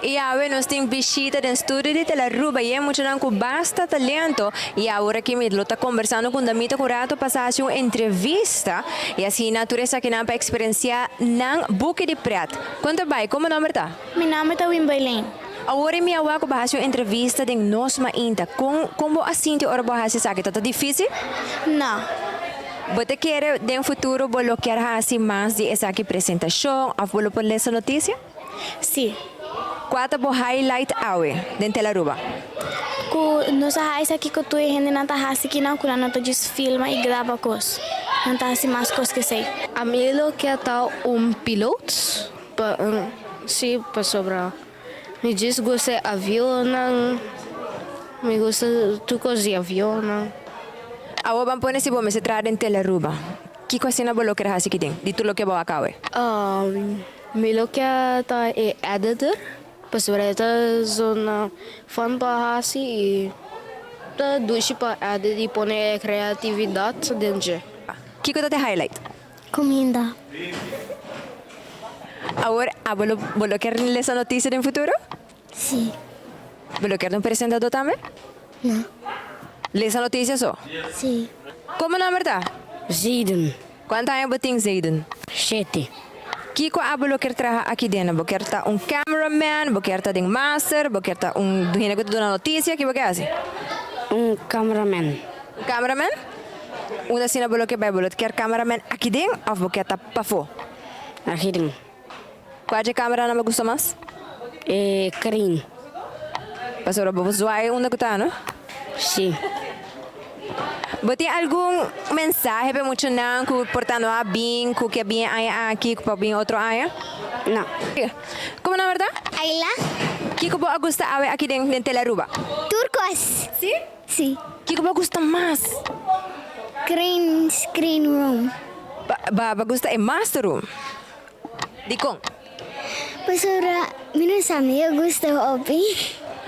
Y awe nos tin bishita den studio di Telearuba y e muchanan cu basta talento y awor aki mi lo ta conversando cu un damita cu rato pasa haci un entrevista y asina tur esakinan pa experiencia nan buki di pret. Con ta bay? Como nomber ta? Mi nomber ta Wimberlyn. Awor mi a wak cu bo a haci un entrevista den Nos Mainta. Con con bo a sinti ora bo a haci esaki? Ta ta dificil? No. Bo ta kere den futuro bo lo kier haci mas di esaki presentacion of bo lo por lesa noticia? Si. Cua ta bo highlight awe den Telaruba? Cu nos a haci esaki cu tur e hendenan ta haci kinan cu nan no ta djis filma y graba cos. Nan ta haci mas cos cu esey. Ami lo kier ta un piloot pa si pasobra mi djis gusta e avionnan mi gusta tur cos di avionnan. Awo ban pone si bo mester traha den Telaruba kiko asina bo lo kier haci kiden di tur loke bo a caba? Mi lo kier ta e editor pasobra e ta zona fun pa hasi y ta dushi pa edit y pone e creatividad den dje. Kiko ta te highlight? Cuminda. Awor abo lo bo lo kier lesa noticia den futuro? Si. Bo lo kier ta un presentador tambe? No. Lesa noticia so? Si. Como nomber ta? Zayden. Cuanto aña bo tin, Zayden? 7. Kico abo lo kier traha aki den? Bo kier ta un cameraman? Bo kier ta den master? Bo kier ta un hende cu ta duna noticia? Ki bo kier haci? Un cameraman. Un cameraman? Unda asina bo lo kier bay? Bo lo kier cameraman aki den of bo kier ta pafo? Aki den. Cua dje cameranan bo gusta mas? E crane. Pasobra bo por zwaai unda cu ta, no? Si. Bo tin algun mensahe pa e muchanan cu por ta no a bin, cu ke bin e aña aki, cu por bin otro aña? No. Como nomber ta? Ayla. Kico bo a gusta awe aki den Telaruba? Tur cos. Si? Si. Kico bo a gusta mas? Green screen room. Ba bo a gusta e master room? Dikon? Pasobra mi no sa, mi a gusta hopi.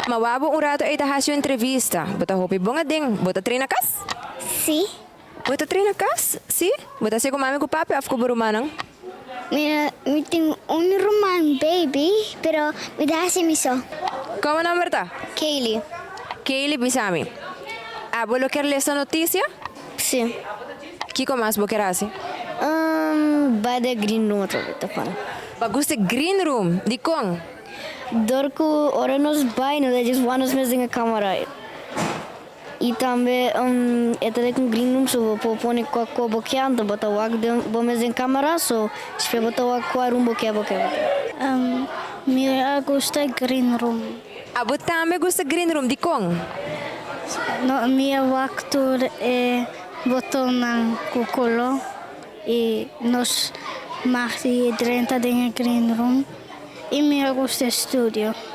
Ma wak bo un rato ei ta hasi un entrevista. Bo ta hopi bon aden. Bo ta traina kas? Si. Bo ta traina kas? Si. Bo ta hasi ku mami ku papi òf ku bo rumannan? Mi tin un ruman baby, pero mi ta hasi mi so. Komo nòmber ta? Kaylee. Kaylee, bisa mi, abo lo kier lesa notisia? Si. Kiko mas bo kier hasi? Bai den green room otra vez ta fala. Bo gusta e green room? Dikon? Dor ku ora nos bai nos ta djis wak nos mes den e kamara. I tambe e ta den un green room so bo por pone kua kua bo kier anto bo ta wak den bo mes den kamara so despues bo ta wak kua room bo kier bo kier. Mi a gusta e green room. Abo tambe gusta green room, dikon? No, mi a wak tur e botonnan ku koló i nos mag di drenta den e green room i mi a gusta e studio.